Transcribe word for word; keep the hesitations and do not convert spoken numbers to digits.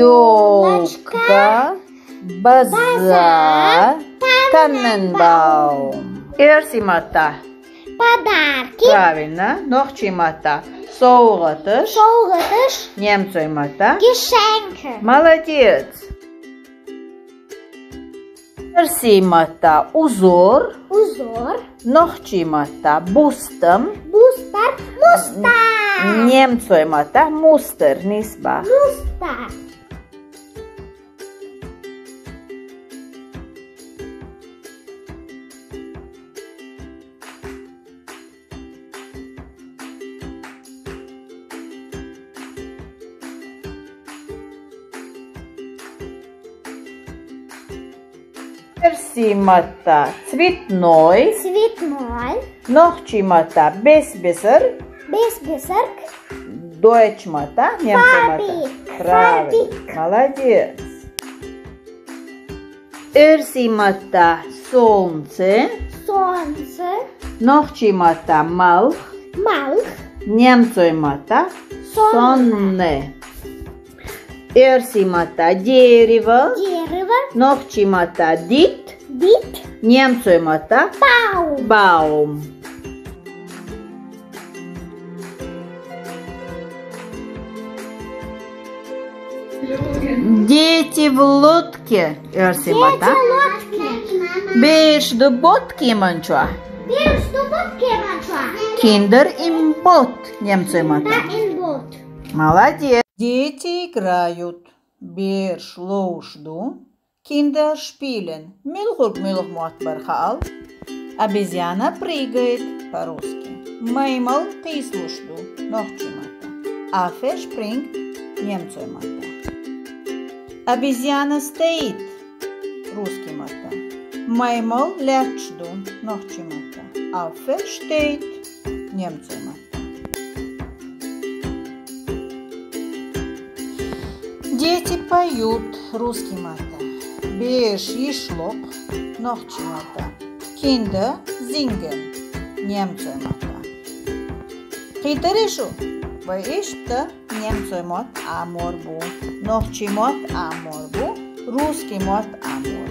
Ёлка, база, таненбаум. Эрсий матта. Подарки. Правильно. Нохчий матта. Совгъатыш. Совгъатыш. Немцой матта. Гешенке. Молодец. Эрсий матта. Узор. Узор. Нохчий матта. Бустам. Бустар. Мустар. Немцой матта. Мустер. Нисба. Мустар. Эрсий матта. Цветной. Цветной. Нохчий матта. Бесбесер. Бесбесерк. Дойч матта. Немцой матта. Фабик. Правильно. Фабик. Молодец. Эрсий матта. Солнце. Солнце. Нохчий матта. Малх. Малх. Немцой матта. Сонне. Сонне. Эрсий матта. Дерево. Дерево. Нохчий матта. Дит. Дит. Немцой матта. Баум. Баум. Дети в лодке. Эрсий матта. Дети в лодке. Беш ду бот кеманчуа. Беш ду бот кеманчуа. Kinder im Boot. Немцой матта. Kinder im Boot. Молодец. Дети играют. Берш лоуш ду. Kinder spielen. Муьлхург муьлхха мотт бар хаал. Обезьяна прыгает по-русски. Маймал къийсалуш ду. Нохчий матта. Affe springt. Немцой матта. Обезьяна стоит. Русский матта. Маймал лаьтташ ду. Нохчий матта. Affe steht. Немцой матта. Дети поют. Русский матта. Берш йишлакх. Нохчий матта. Kinder singen. Немцой матта. Кхетадий шу? Вай иштта немцой мотт Ӏомор бу, нохчий мотт Ӏомор бу, русский мотт Ӏомор